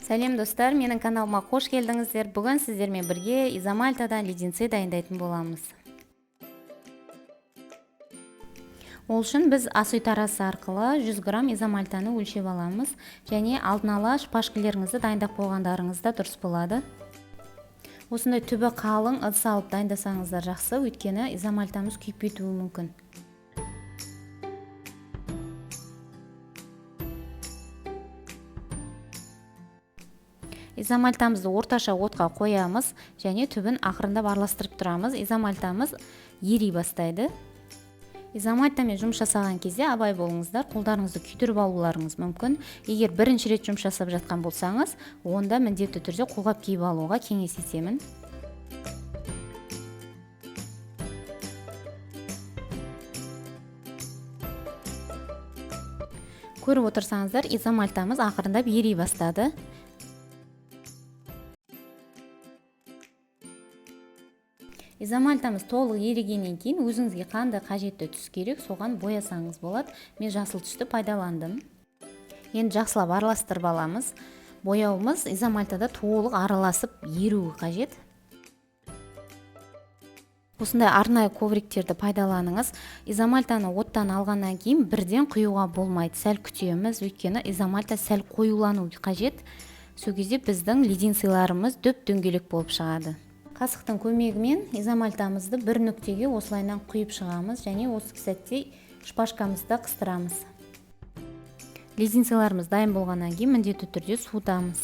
Сәлем достар, менің каналыма қош келдіңіздер. Бүгін сіздермен бірге изомальтадан леденцы дайындайтын боламыз. Ол үшін біз ас үй тарасы арқылы 100 грамм изомальтаны өлшеп аламыз және алдын ала шпажкілеріңізді дайындап қойғандарыңыз да дұрыс болады. Осындай түбі қалың ыдыс алып дайындасаңыздар жақсы, өйткені изомальтамыз күйіп кетуі мүмкін. Изомальтамызды орташа отқа қоямыз және түбін ақырындап араластырып тұрамыз. Изомальтамыз ери бастайды. Изомальтамен жұмыс жасаған кезде абай болыңыздар, қолдарыңызды күйдіріп алуларыңыз мүмкін. Егер бірінші рет жұмыс жасап жатқан болсаңыз, онда міндетті түрде қолғап киіп алуға кеңес етемін. Көріп отырсаңыздар, изомальтамыз ақырындап ери бастады. Изомальтамыз толық ерігеннен кейін өзіңізге қандай қажетті түс керек, соған боясаңыз болады. Мен жасыл түсті пайдаландым. Енді жақсылап араластырып аламыз. Бояуымыз изомальтада толық араласып еруі қажет. Осындай арнайы ковриктерді пайдаланыңыз. Изомальтаны оттан алғаннан кейін бірден құюға болмайды. Сәл күтеміз, өйткені изомальта сәл қоюлану қажет. Сол кезде біздің леденцыларымыз дөп-дөңгелек болып шығады. Қасықтың көмегімен изомальтамызды бір нүктеге осылайынан құйып шығамыз және осы сәтте шпажкамызды қыстырамыз. Леденцыларымыз дайын болғаннан кейін міндетті түрде суытамыз.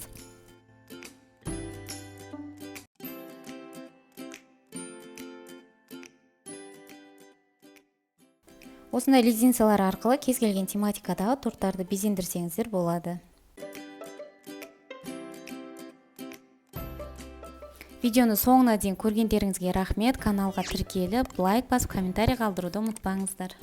Осындай леденцылар арқылы кез келген тематикадағы торттарды безендірсеңіздер болады. Видеоны соңына дейін көргендеріңізге рахмет. Каналға тіркеліп, лайк басып, комментарий қалдыруды ұмытпаңыздар.